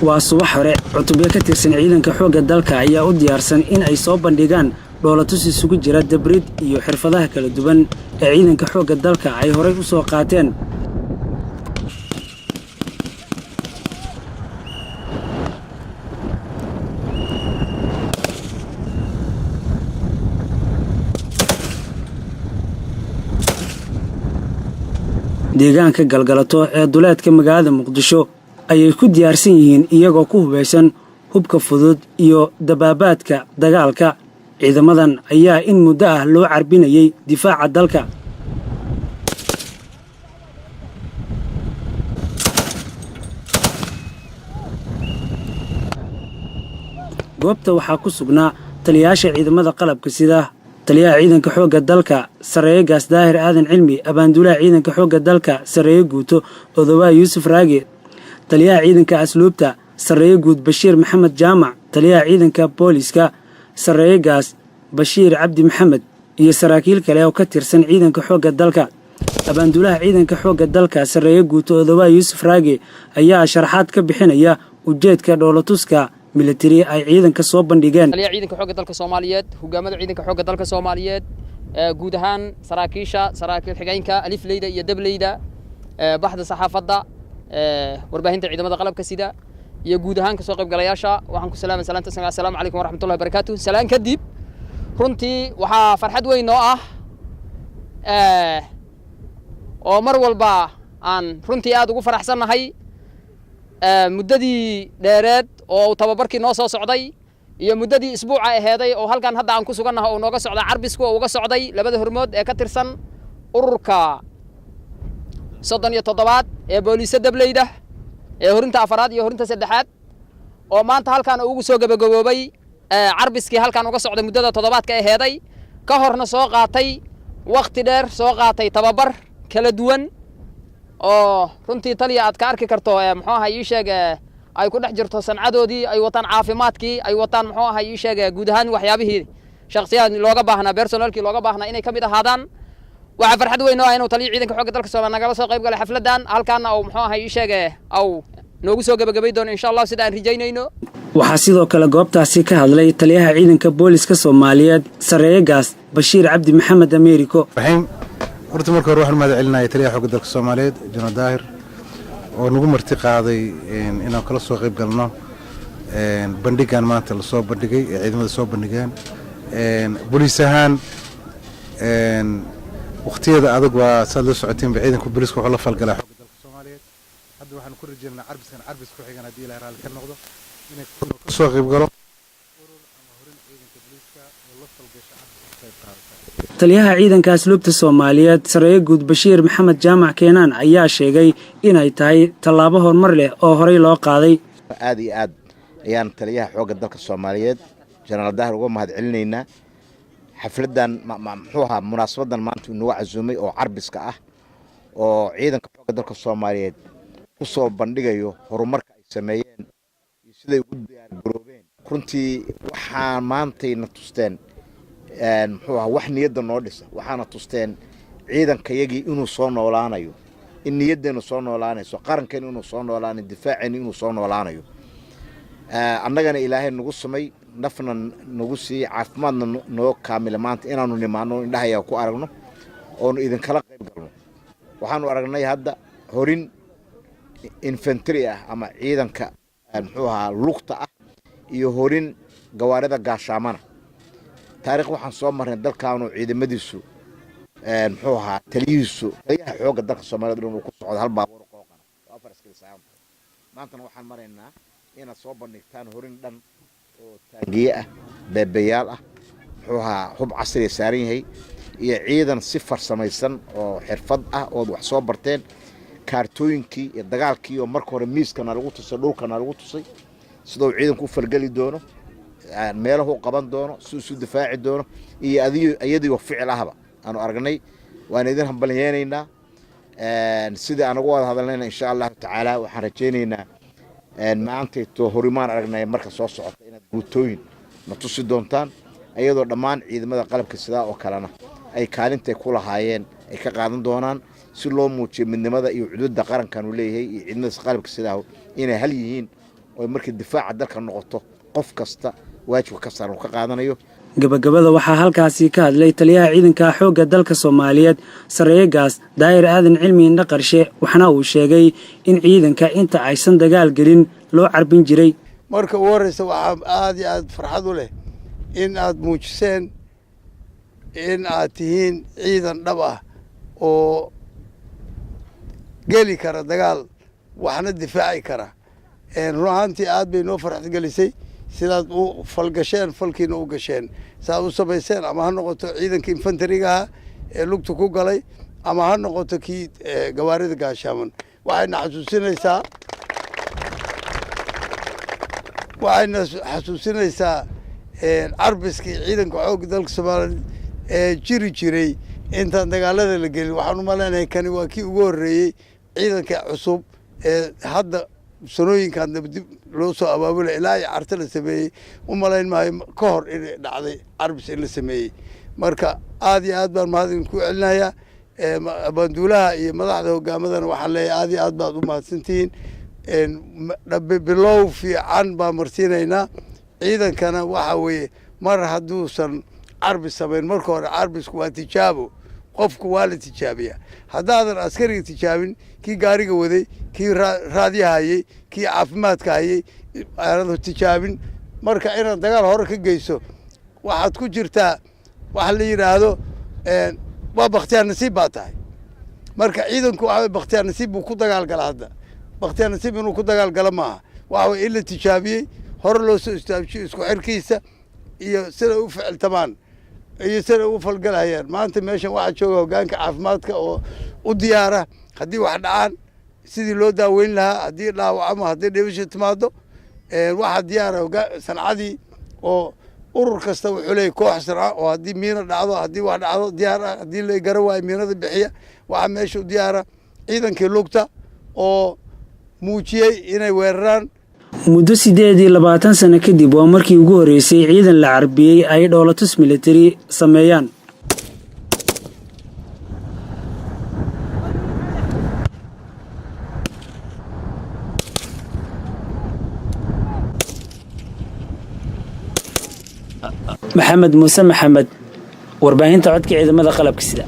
Waa subax hore. Cutubyo ka tirsan ciidanka xoogga dalka ayaa u diyaarsan in ay soo bandhigaan dhoolatus isugu jira dabrid iyo xirfadaha kala duwan ee ciidanka xoogga dalka ay horay u soo qaateen. Deegaanka Galgalato ee duleedka magaalada Muqdisho ayay ku diyaarsan yihiin, iyagoo ku hubaysan hubka fudud iyo dabaabaadka dagaalka. Ciidamadan ayaa in muddo ah loo carbinayay difaaca dalka. Goobta waxaa ku sugnaa taliyayaasha ciidamada qalabka sida taliyaha ciidanka xoogga dalka, sarreeye gaas Daahir Aadan Cilmi, abaanduulaha ciidanka xoogga dalka, sarreeye guuto Odowaa Yuusuf Raage, taliyaha ciidanka asluubta, sarreeye guud Bashiir Maxamed Jaamac, taliyaha ciidanka booliska, sarreeye gaas Bashiir Cabdi Maxamed iyo saraakiil kale oo ka tirsan ciidanka xoogga dalka. Abaanduulaha ciidanka xoogga dalka, sarreeye guuto Odowaa Yuusuf Raage, ayaa sharaxaad ka bixinaya ujeedka dhoolatuska militari ay ciidanka soo bandhigeen. Taliyaha ciidanka xoogga dalka Soomaaliyeed, hogaamada ciidanka xoogga dalka Soomaaliyeed, guud ahaan saraakiisha, saraakiil xigeenka, alifleyda iyo dableyda, baxda saxaafadda, warbaahinta ciidamada qalabka sida iyo guud ahaan kasoo qaybgalayaasha, waxaan ku salaamay salaanta: assalaamu calaykum waraxmatullahi wabarakaatuh. Salaan kadib, runtii waxaa farxad weyn noo ah oo mar walba aan runtii aad ugu faraxsannahay muddadii dheereed oo uu tababarkii noo soo socday iyo muddadii isbuuca aheeday oo halkan hadda aan ku sugannahay oo nooga socda carbisku oo uga socday labada hormood ee ka tirsan ururka 37aad ee booliisa dableyda ee horinta afaraad iyo horinta saddexaad, oo maanta halkan ugu soo gabagaboobay carbiskii halkan uga socday muddada toddobaadka aheeday, ka horna soo qaatay wakti dheer, soo qaatay tababar kala duwan oo runtii taliya aad ka arki karto, muxuu ahay ii sheeg, ay ku dhex jirto sancadoodii ay wataan, caafimaadkii ay wataan, muxuu ahay ii sheeg, guud ahaan waxyaabihii shakhsiyaad looga baahnaa, personnelkii looga baahnaa inay ka mid ahaadaan. Waxaa farxad weyn oo ah inuu taliya ciidanka xoogga dalka Soomaaliya nagala soo qayb galay xafladdan, halkaana uu muxuu ahay ii sheeg au noogu soo gabagabay doono, insha Allah, sida aan rajaynayno. Waxaa sidoo kale goobtaasi ka hadlay taliyaha ciidanka booliska Soomaaliyeed, sarreeye gaas Bashiir Cabdi Maxamed Ameeriko. Horta marka hore waxaan mahad celinaya taliyaha xoogga dalka Soomaaliyeed, Jenaraal Daahir, oo nagu marti qaaday inaan kala soo qayb galno bandhigan maanta lasoo bandhigay ee ciidamada soo bandhigeen. Boliis ahaan, waqtiyada adag waa saad la socotiinba, ciidanka booliiska wuxuu la falgalaa xoogga dalka Soomaaliyeed. Hadda waxaan ku rajeynaa carbiskan carbis ku xigan, haddii Ilahay raalli ka noqdo, inay ka soo qayb galo urur ama horin ciidanka booliiska oo la falgasha carbiska ka qayb qaadata. Taliyaha ciidanka asluubta Soomaaliyeed, sarreeye guud Bashiir Maxamed Jaamac Keenaan, ayaa sheegay inay tahay tallaabo horumar leh oo horey loo qaaday. Aad iyo aad ayaan taliyaha xoogga dalka Soomaaliyeed, Jenaraal Daahir, uga mahad celinaynaa xafladdan, muxuu ahaa, munaasabadan maanta inagu casuumay oo carbiska ah oo ciidanka xoogga dalka Soomaaliyeed ku soo bandhigayo horumarka ay sameeyeen iyo siday ugu diyaargaroobeen. Runtii waxaa maantayna tusteen, muxuu ahaa, wax niyadda noo dhisa. Waxaana tusteen ciidankayagii inuu soo noolaanayo, in niyaddeenu soo noolaanayso, qarankeenu inuu soo noolaanayo, difaaceenu inuu soo noolaanayo. Annagana Ilaahay nagu sumay, nafna nagu siiyey, caafimaadna noo kaamila maanta inaanu nimaano, indhahayaga ku aragno oonu idinkala qayb galno. Waxaanu aragnay hadda horin infantry ah ama ciidanka, muxuu ahaa, lugta ah iyo horin gawaarida gaashaamana. Taarikh waxaan soo marnay dalkaanu ciidamadiisu, muxuu ahaa, taliyihiisu, taliyaha xoogga dalka Soomaaliyed dhan uu ku socdo hal baabuur qooqana oo afar askari saaran tahay. Maantana waxaan maraynaa inaad soo bandhigtaan horin dhan oo taangiye ah, beebeyaal ah, muxuu ahaa, hub casriya saaran yahay iyo ciidan si farsamaysan oo xirfad ah ood wax soo barteen. Kaartooyinkii iyo dagaalkii oo marka hore miiskana lagu tusay, dhulkana lagu tusay, siduu ciidanku u falgeli doono, meelahu qaban doono, si isu difaaci doono iyo iyadiioo ficil ahba aanu aragnay. Waan idin hambalyeenaynaa. Sidii aan uga wada hadalnayna, insha Allahu tacaala, waxaan rajaynaynaa maantayto horimaan aragnay, marka soo socota inaad guutooyin na tusi doontaan, iyadoo dhammaan ciidamada qalabka sidaa oo kalena ay kaalintay ku lahaayeen ay ka qaadan doonaan, si loo muujiyo midnimada iyo cududda qarankan uu leeyahay iyo ciidamada qalabka sidaa inay hal yihiin. Oo markii difaaca dalka noqoto, qof kasta waajibka ka saaran uu ka qaadanayo. Gabagabada waxaa halkaasi ka hadlay taliyaha ciidanka xoogga dalka Soomaaliyeed, Sareeye Gaas Daahir Aadan Cilmi Indhaqarshe, waxaana uu sheegay in ciidanka inta aysan dagaal gelin loo carbin jiray. Marka ugu horreysa, waxaa aada iyo aada farxad u leh in aad muujiseen in aad tihiin ciidan dhab ah oo geli kara dagaal, waxna difaaci kara. Run ahaantii aad bay noo farxad gelisay sidaad u falgasheen, falkiina u gasheen, sidaad u samayseen, ama ha noqoto ciidanka infantry-gaha ee lugta ku galay ama ha noqoto kii gawaarida gaashaaman. Waxayna xasuusinaysaa carbiskii ciidanka xoogga dalka Soomaaliyeed ee jiri jiray intaan dagaalada la gelin. Waxaan u maleynahay kani waa kii ugu horreeyey ciidanka cusub ee hadda sanooyinkan daba dib loo soo abaabulay ilaa iyo Carta la sameeyey. U malayn maayo ka hor inay dhacday carbis in la sameeyey. Marka aada iyo aad baan mahad idinku celinayaa. Abaanduulaha iyo madaxda hogaamadana waxaan leeyahay aad iyo aad baad u mahadsantihiin. Bilow fiican baan marsiinaynaa ciidankana. Waxa weeye, mar hadduusan carbis samayn marka hore, carbisku waa tijaabo, qofku waa la tijaabiyaa. Haddaadan askariga tijaabin, kii gaariga waday, kii raadyaha hayey, kii caafimaadka hayey aanad tijaabin, marka inaad dagaal hore ka geyso waxaad ku jirtaa waxa la yidhaahdo waa bakhtiyaar nasiib baa tahay. Marka ciidanku waxa bakhtiyaar nasiib buu ku dagaal gala. Hadda bakhtiyaar nasiib inuu ku dagaal galo maaha. Waxa weye in la tijaabiyey, hore loo soo istaajiyo isku xirkiisa iyo siday u ficiltamaan iyo siday u falgalahayaan. Maanta meeshan waxaa jooga hoggaanka caafimaadka oo u diyaara haddii wax dhacaan sidii loo daaweyn lahaa, haddii dhaawacamo, haddii dhibasho timaado. Waxaa diyaara sancadii oo urur kasta wuxuu leeyahy koox sanca oo haddii miino dhacdo, haddii wax dhacdo diyaar ah, haddii la gara waayo miinada bixiya. Waxaa meesha u diyaara ciidankii lugta oo muujiyey inay weeraraan. Muddo 28 sano kadib waa markii ugu horreysay ciidan la carbiyey ay dhoolatus militari sameeyaan. Maxamed Muuse Maxamed, warbaahinta codka ciidamada qalabka sida.